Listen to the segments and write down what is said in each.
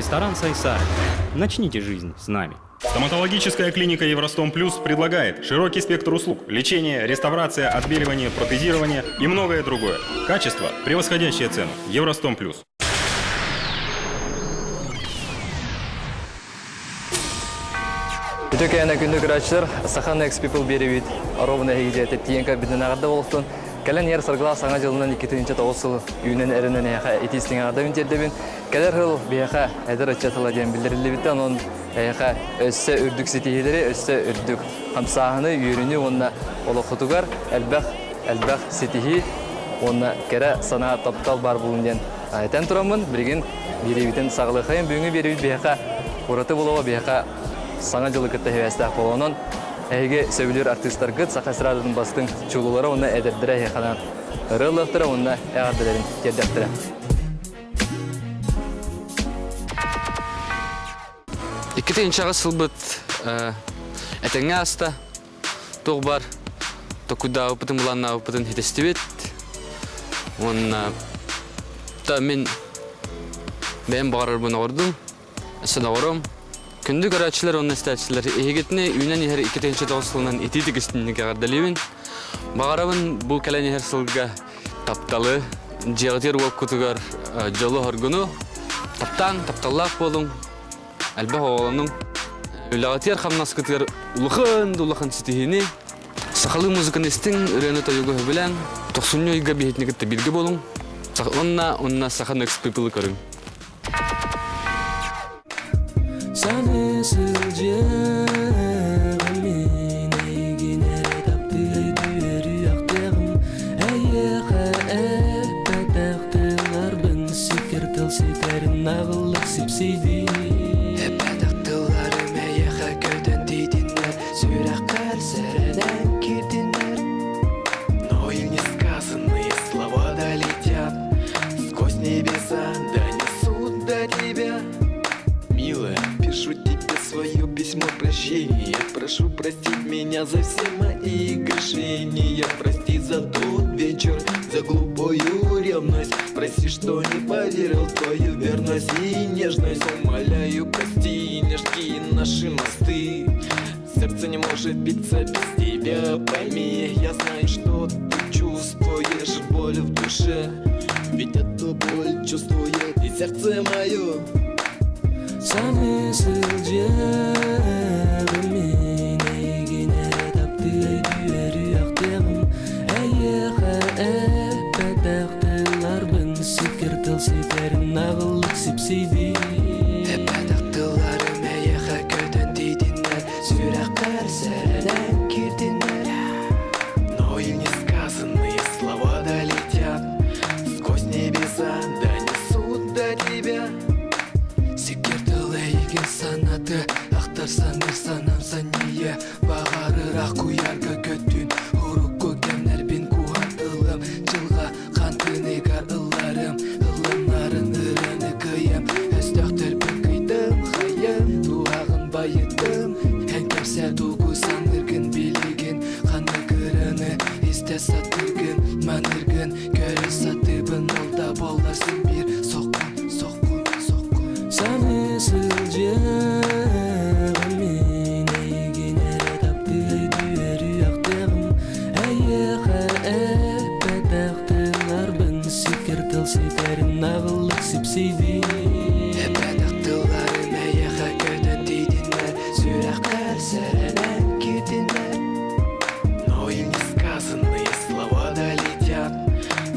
Ресторан Сайсары. Начните жизнь с нами. Стоматологическая клиника Евростом Плюс предлагает широкий спектр услуг – лечение, реставрация, отбеливание, протезирование и многое другое. Качество, превосходящее цену. Евростом Плюс. Үтө кээнэ күндү көрөөччүлэр, Саха Next People биэрэбит оруобуна эһиги дьиэтэ тиийэн кэлбитинэн эҕэрдэ буолуохтун. Кэлэн иһэр саргылаах саҥа дьылынан 2009 сыл үүнэн эрэнэн эһиэхэ итии истиҥ эҕэрдэбин тиэрдэбин. Кэлэр сыл биһиэхэ эдэр ыччат сыла диэн биллэриллибитэ, онон эһиэхэ өссө үрдүк ситиһиилэри, өссө үрдүк хамсааһыны, үөрүүнү уонна олоххутугар элбэх элбэх ситиһии уонна кэрэ санаа, таптал баар буолун диэн этэн тураммын, билигин биэриибитин саҕалыахайын. Бүгүҥҥү биэриибит биһиэхэ ураты буолуоҕа, биһиэхэ Саҥа дьылы кытта сибээстээх буолуо. Онон эһиги сөбүлүүр артыыстаргыт Саха эстрадатын бастыҥ чулуулара уонна эдэрдэрэ эһиэхэ ырыа ылыахтара уонна эҕэрдэлэрин тиэрдэхтэрэ. 2008 сылбыт этэҥҥэ ааста. Туох бар токуйдаабыппытын, былааннаабыппытын хитэстибит. Уонна та мин бэйэм баҕарарбын оҕордум. Өссө доҕорум, күндү көрөөччүлэр уонна истээччилэр, эһигитини үүнэн иһэр 2009 сылынан итии тигистинник эҕэрдэлиибин. Баҕарабын бу кэлэн иһэр сылга тапталы, дьиэҕитигэр уоккутугар дьолу-соргуну, таптааҥ, тапталлаах буолуҥ, элбэх оҕолонуҥ, үлэҕитигэр хамнаскытыгар улахан да улахан ситиһиини, сахалыы музыканы истиҥ, ырыаны-тойугу сөбүлээҥ, тохсунньу ыйга биһитини кытта бииргэ буолуҥ, уонна уонна Саха Next People көрүҥ. Саны сылдьыаҕым мин эйигин эрэ таптыы үөрүөхтээҕим Эйиэхэ эппэтэх тылларбын сиккир тыл ситэрин наҕыллык сипсийдии Эппэтэх тылларым эйиэхэ көтөн тиийдиннэр Сүрэххэр сэрэнэн киирдиннэр Но и несказанные слова долетят Сквозь небеса донесут до тебя Милая, пишу тебе свое письмо прощения Прошу простить меня за все мои грешения Прости за тот вечер, за глупую ревность Прости, что не поверил в твою верность и нежность Умоляю, прости, не жги наши мосты Сердце не может биться без тебя, пойми Я знаю, что ты чувствуешь боль в душе Ведь эту боль чувствует и сердце мое Саны сылдьыаҕым мин эйигин эрэ таптыы үөрүөхтээҕим Эйиэхэ эппэтэх тылларбын сиккир тыл ситэрин наҕыллык сипсийдии Эппэтэх тылларым эйиэхэ көтөн тиийдиннэр Сүрэххэр сэрэнэн киирдиннэр Но и несказанные слова долетят Сквозь небеса донесут до тебя Сиккир тыл эйигин санаты Ахтар саныыр санам санньыйа Баҕарыраах куйаарга көттүн Урукку кэмнэрбин куһан ылым Дьылҕа Хаан тыыныгар ылларым, ылланнарын ырыаны кыйым, өстөөхтөрбүн кыйдым, хайым, туһаҕын байыттым, эн кэпсээ тугу саныыргын билигин, ханнык ырыаны истэ сатыыргын, маныргын, көрө сатыыбын, ол да буоллар син биир соккун, соккун, соккун. Саныы сылдьыаҕым мин эйигин эрэ таптыы үөрүөхтээҕим, эйиэхэ эппэтэх тылларбын сиккир тыл ситэрин наҕыллык сипсийдии Эппэтэх тылларым эйиэхэ көтөн тиийдиннэр сүрэххэр сэрэнэн киирдиннэр Но и несказанные слова долетят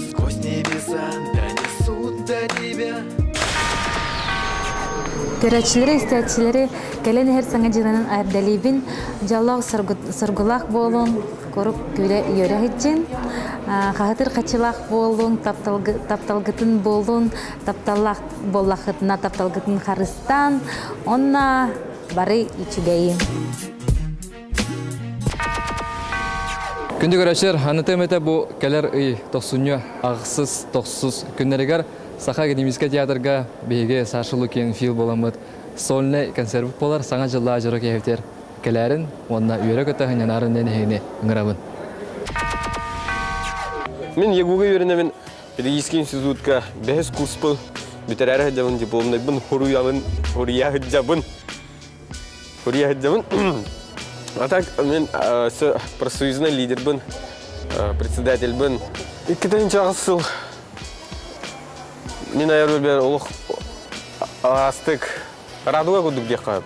Сквозь небеса донесут до тебя Көрөөччүлэри, истээччилэри кэлэн иһэр саҥа дьылынан эҕэрдэлиибин. Дьоллоох соргулаах буолуҥ, курук күлэ үөрэ сылдьын, хаһытыр хачылаах буолуҥ, тапталгытын буолун, тапталлаах буоллаххытына тапталгытын харыстаан, онно бары үчүгэйин. Күндү көрөөччүлэр, анатыам этэ бу кэлэр ый тохсунньу ахсыс тохсус күннэригэр Саха академическай театрга биһиги Саша Лукин Фил буоламмыт сольнай концерт буолар Саҥа дьыллаах дьоро киэһэтигэр кэлээрин уонна үөрэ-көтө сынньанаарын диэн эһигини ыҥырабын. Мин ЕГУга үөрэнэбин педагогический институтка бэһис курспун. Бүтэрээри сылдьабын дипломнайбын хуруйабын, хуруйа сылдьабын. Хуруйа сылдьабын. А так мен профсоюзный лидербин, председательбин. 2008 сыл мин айар үлбэр олох аастык радуга курдук диэххэ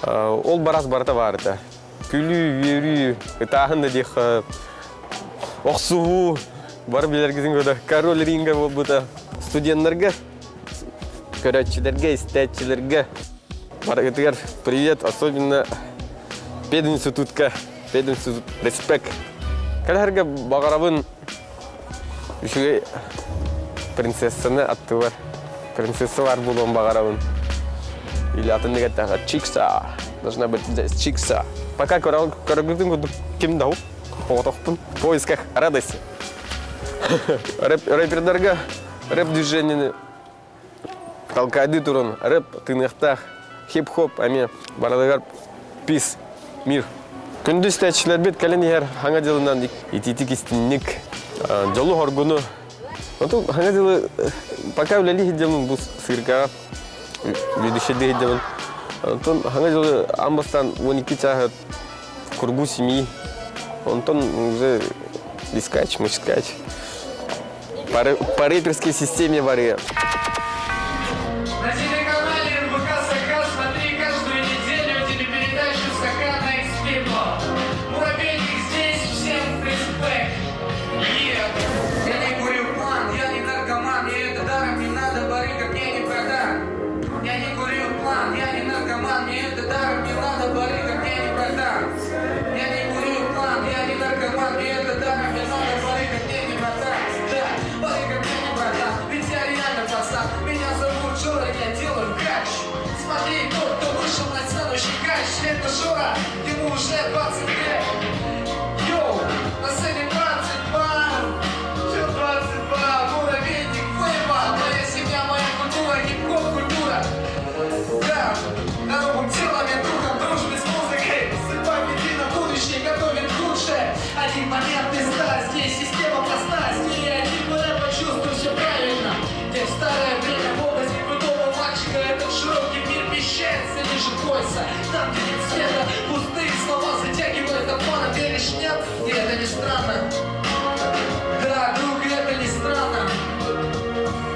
ол барас барыта баар этэ. Күлүү, үөрүү, ытааһын да диэххэ охсуһуу бары билэргитин көрө король ринга буолбута. Студеннарга, көрөөччүлэргэ, истээччилэргэ барыгытыгар привет, особенно пединститутка, пединститут респект. Кэлэргэ баҕарабын үчүгэй принцессаны аттыбар принцесса баар буолуон баҕарабын. Или атын эттэххэ чикса. Должна быть здесь чикса. Пока көрөгүтүн курдук ким да оҕотохпун. В поисках радости. Рэпердарга рэп-движениени Толкайды туран рэп тыыныахтаах хип-хоп эмиэ барылыгар пис мир. Күндү истээччилэрбит кэлин иһэр хаҥа дьылынан итиитик истинник дьолу-хоргуну Оту хаҥа дьылы пока үлэлии сылдьабын бу сыыркаҕа ведущайдыы сылдьабын. Онтон хаҥа дьылы аан бастаан 12 чааһы кургу семьи. Онтон уже дискач, мышкач. По рэперской системе вары. На телеканале РБК Саха смотри каждую неделю телепередачу «Саха на Экспипо». Муравейник здесь, всем респект. Yeah. Я не курю план, я не наркоман, мне это даром не надо, барыга мне не продам. Я не курю план, я не наркоман, мне это даром не надо, барыга мне не продам. Я не курю план, я не наркоман, мне это даром не надо, барыга мне не продам. Да, барыга мне не продам, ведь я реально пацан. Меня зовут Жора, я делаю кач. Смотри, тот, кто вышел на сцену, щекач, это Жора, ему уже 25. Йоу, на сцене 22, все 22, муравейник, флейва, моя семья, моя культура, хип-хоп культура. Да, здоровым телом и духом, дружбе с музыкой, сыпай на будущее, готовит лучшее. Один момент и ста, здесь система проста, стереотипы рэпа чувствую все правильно. Где в старое время в образе крутого мальчика этот широкий мир вмещается ниже пояса. Там, где нет света, пустые слова затягивают обманом, веришь, нет? И это не странно. Да, друг, это не странно.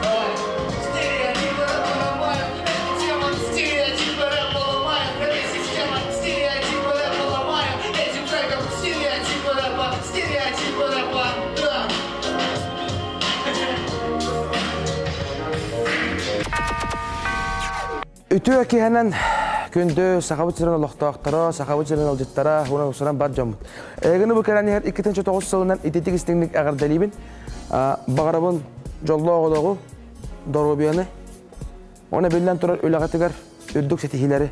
Давай. Стереотипы рэпа ломают, эта тема. Стереотипы рэпа ломают, эта система. Стереотипы рэпа ломают, этим треком. Стереотипы рэпа, стереотипы рэпа, да. Үтүө киһэнэн күндү Сахабыт сирин олохтоохторо, Сахабыт сирин ыалдьыттара, уонна усуран бар дьоммут. Эһигини бу кэлэн иһэр 2009 сылынан ититик истиҥник эҕэрдэлиибин. Баҕарабын дьоллоох олоҕу, доруобуйаны, уонна биллэн турар үлэҕитигэр үрдүк ситиһиилэри.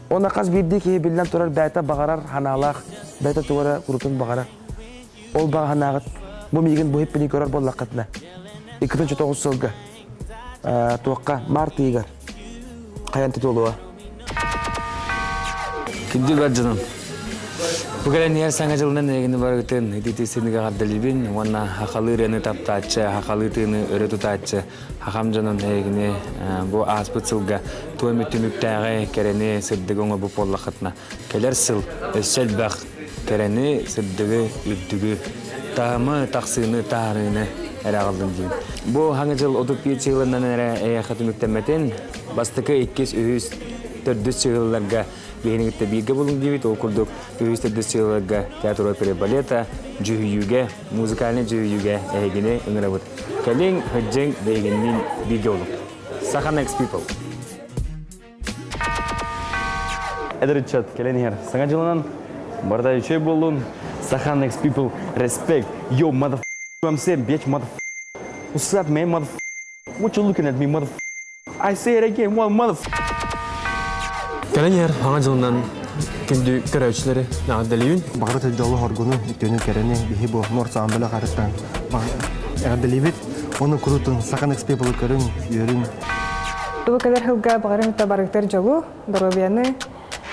Уонна хас биирдии киһи биллэн турар бэйэтэ баҕарар санаалаах, бэйэтэ тугу эрэ курутун баҕарар. Ол баҕа санааҕыт бу миигин бу иһиппини көрөр буоллаххытына 2009 сылга туохха март ыйыгар хайан тутулуо. Күндү бар дьонум. Бу кэлэн иһэр саҥа дьылынан эйигини барыгытын итити сыныга хардалибин уонна хахалыы ырыаны таптааччы, хахалыы тыыны өрө тутааччы хахам дьонун эйигини бу ааспыт сылга туом түмүктээҕи кэрэни сырдыгы оҥорбут буоллаххытына кэлэр сыл өссө элбэх кэрэни, сырдыгы, үрдүгү, таһымы, тахсыыны, таһаарыыны эрэ аҕаллын диин. Бу хаҥа дьыл 35 сылынан эрэ эйиэхэ түмүктэммэтин, бастакы, иккис, үһүс, төрдүс сылларга биһини кытта бииргэ булуҥ диибит. Ол курдук үһүс, төрдүс сылларга театр оперы балета, дьүһүйүүгэ, музыкальнай дьүһүйүүгэ эһигини ыҥырабыт. Кэлиҥ, сылдьыҥ, биһигинниин бииргэ булуҥ. Саха Next People. Эдэр ыччат кэлэн иһэр. Саҥа дьылынан барыта үчүгэй буоллун. Саха next people respect. Yo, mother I'm saying, bitch, mother What's up, man, mother What you looking at me, mother I say it again, one mother Кэлэн иһэр саҥа дьылынан күндү көрөөччүлэри эҕэрдэлиибин. Баҕара дьолу хоргуну, үтүөнү кэрэни биһи бу Нур Саамбыла харыттан эҕэрдэлиибит. Оны курутун Саха Next People көрүҥ, үөрүҥ. Бу кэлэр сылга баҕарым итэ барыгытар дьолу, доруобуйаны,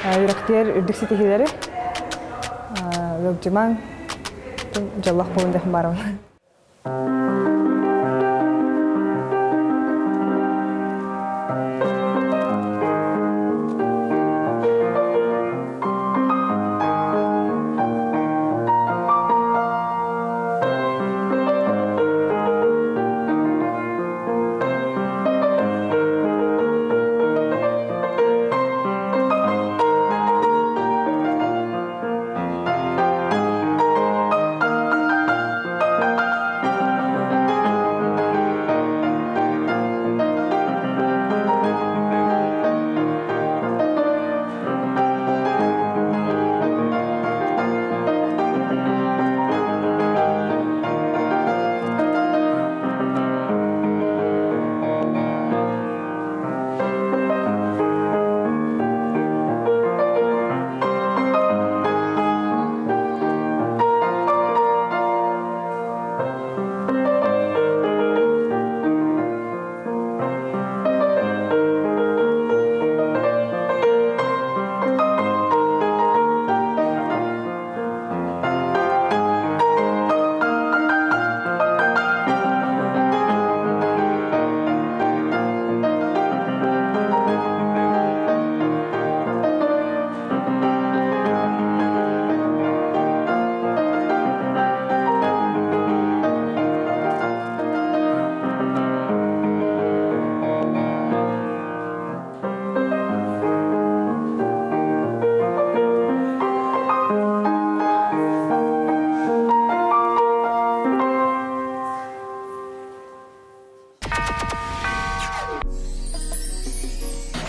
үрэхтиэр үрдүк ситиһиилэри, ыалдьымаҥ, дьоллоох буолун диэн баарабын.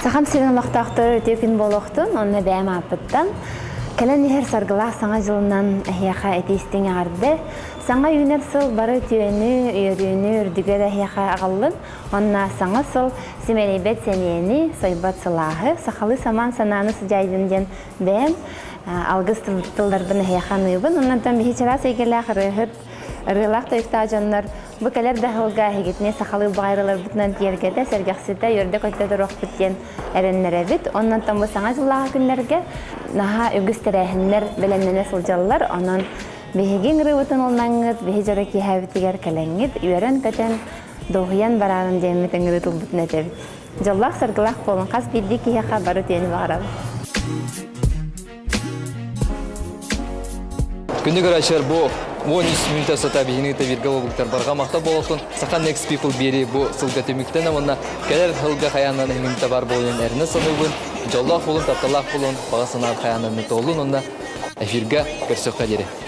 Сахам сирин олохтоохторо үтүө күн буолуохтун, онно бэйэм ааппыттан. Кэлэн иһэр саргылаах саҥа дьылынан эһиэхэ этии-истиҥ эҕэрдэ. Саҥа үүнэр сыл бары үтүөнү, үөрүүнү үрдүгэр эһиэхэ аҕаллын. Онно саҥа сыл симэлийбэт сэниэни, сойбот сылааһы, сахалыы самаан санааны сыдьаайдын диэн бэйэм алгыс тылларбын эһиэхэ аныыбын. Оннонтон биһи чараас эйгэлээх ырыаһыт, ырыалаах тойуктаах дьоннор Бу кэлэр да сылга эһигитини сахалыы баҕайрыларбытынан киэргэтэ, сэргэхситэ, үөрдэ-көттө туруохпут диэн эрэннэрэбит. Оннонтон бу саҥа дьыллааҕы күннэргэ наһаа үгүс тэрээһиннэр бэлэмнэнэ сылдьаллар. Онон биһиги ыҥырыыбытын ылынаҥҥыт, биһи дьоро киэһэбитигэр кэлэҥҥит, үөрэн-көтөн, дуоһуйан бараарын диэммит ыҥырыы тылбытын этэбит. Дьоллоох-саргылаах буолун, хас биирдии киһиэхэ бары үтүөнү баҕарабын. Күндү көрөөччүлэр, бу 13 мүнүүтэ устата биһигини кытта бииргэ буолбуттар барҕа махтал буолуохтун. Саха Next People биэрии бу сылга түмүктэнэ уонна кэлэр сылга хайааннан эһигини бар буолуон эрэнэ саныыбын. Дьоллоох буолун, тапталлаах буолун, баҕа санаам хайааннан туоллун уонна эфиргэ көрсүөххэ диэри.